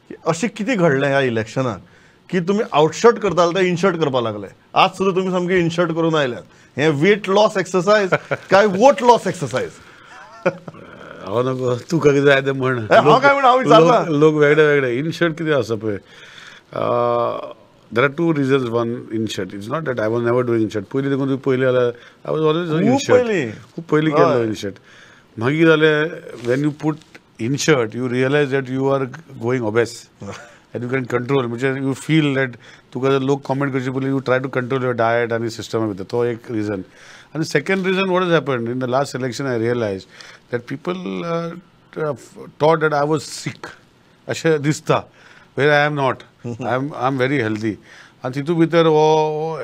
की अशें कितें घडलें ह्या इलेक्शनाक की तुमी आउटशर्ट करताले ते इनशर्ट करपाक लागले. आज सुद्दां तुमी सामके इनशर्ट करून आयल्यात. हें वेट लॉस एक्सरसायज काय वोट लॉस एक्सरसायज? हांव नको तुका कितें जाय तें म्हण. हांव काय म्हण हांव विचारता. लोक वेगळे वेगळे. इनशर्ट कितें आसा पळय, there are two reasons. One, in shirt, it's not that I was never doing in shirt. पयलीं देखून तुवें पयलीं जाल्यार I was always in shirt, खूब पयलीं केल्लो इनशर्ट. मागीर जालें when you put in shirt you realise that you are going obese and you can control, म्हणजे you feel that तुका जर लोक कॉमेंट करचे पयलीं you try to control your diet आनी सिस्टमा भितर, तो एक रिजन. आनी second reason what is happen in the last election, I realise that people thought that I was sick अशें दिसता, where I am not. I am very healthy. आनी तितू भितर हो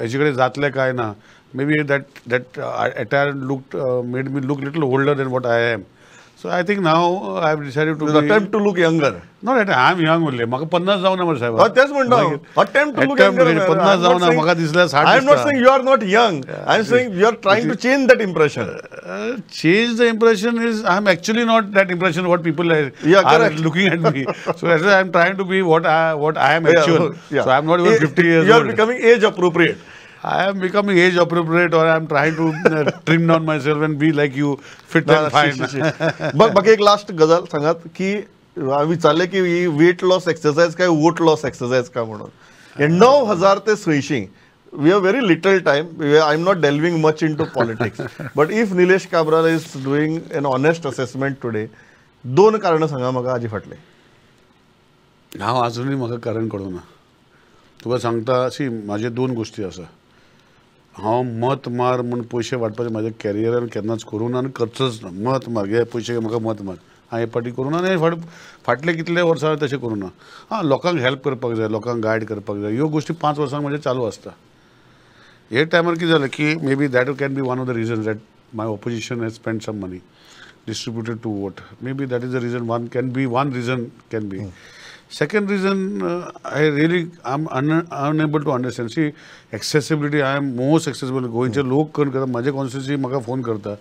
हेजे कडेन जातलें काय ना, maybe that that attire look made me look little older than what I am. So I think now I have decided to attempt to look younger. Not at I am young only. म्हाका 50 जावना मरे साहेब. तेच म्हणटा, attempt to look younger. 50 जावना म्हाका दिसल्यार 60. I am not saying you are not young, I am saying you are trying to change that impression. Change the impression is I am actually not that impression what people are looking at me. So that's I am trying to be what I am actual. So I am not even 50 years old. You are becoming age appropriate. I am becoming age appropriate, or I am trying to trim down myself and be like you, fit and fine. बाकी एक last गजाल सांगात की हांवें विचारलें की ही weight loss exercise काय vote loss exercise काय म्हणून. हे 9,000 ते 600, we have very little time, I am not delving much into politics, but if Nilesh Cabral is doing an honest assessment today, दोन कारणां सांगा म्हाका हाजे फाटलें. हांव आजुनूय म्हाका कारण कळूंक ना. तुका सांगता, सी म्हाजे दोन गोश्टी आसा. हांव मत मार म्हूण पयशे वांटपाचें म्हाज्या कॅरियरान केन्नाच करूं ना आनी करचोच ना. मत मार, घे पयशे म्हाका मत मार, हांवें हे फावटी करूं ना आनी फाटले कितले वर्सां हांवें तशें करूं ना. आं, लोकांक हेल्प करपाक जाय, लोकांक गायड करपाक जाय, ह्यो गोश्टी 5 वर्सांक म्हजें चालू आसता. हे टायमार कितें जालें की maybe that can be one of the reasons that my opposition has spend some money distributed to vote. Maybe that is the reason, one can be, one reason can be. Second reason, I really am unable to understand. See, accessibility, I am most accessible. गोंयचे लोक करता, म्हाजे constituency म्हाका phone करता,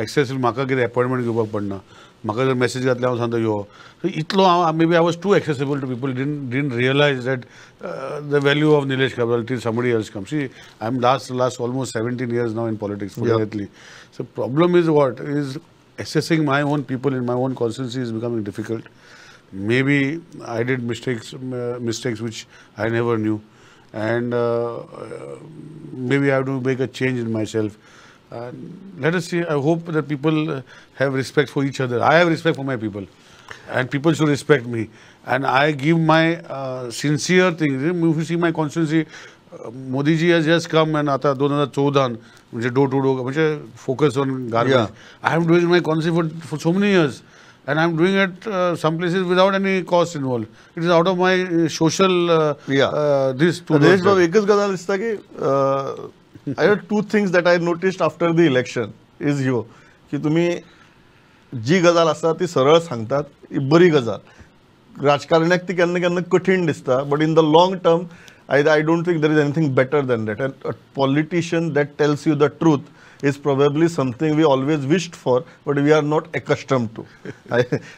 accessible, म्हाका कितें appointment घेवपाक पडना, म्हाका जर मॅसेज घातल्यार हांव सांगता यो. इतलो हांव maybe I was too accessible to people, didn't realise that the value of Nilesh Cabral till somebody else come. See, I am last almost 17 years now in politics फुडें येतली. So problem is what is accessing my own people in my own constituency is becoming difficult. Maybe I did mistakes which I never knew, and maybe I have to make a change in myself. Let us see. I hope that people have respect for each other. I have respect for my people, and people should respect me. And I give my sincere thing. If you see my constituency, Modi ji has just come and आता 2014 म्हणजे door two door म्हणजे focus on garbage. I am doing my constituency for so many years. And I am doing it some places without any cost involved. It is out of my social this to Nilesh बाब, एकच गजाल दिसता की I have two things that I noticed after the election is ह्यो की तुमी जी गजाल आसा ती सरळ सांगतात, ही बरी गजाल. राजकारण्याक ती केन्ना केन्ना कठीण दिसता, but in the long term I don't think there is anything better than that. And a politician that tells you the truth is probably something we always wished for, but we are not accustomed to.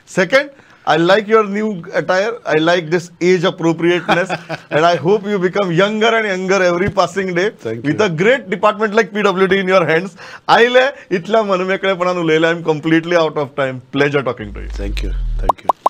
Second, I like your new attire. I like this age appropriateness, and I hope you become younger and younger every passing day. Thank with you. A great department like PWD in your hands. आयले इतल्या मनमेकळेपणान उलयले. I am completely out of time. Pleasure talking to you. Thank you. Thank you.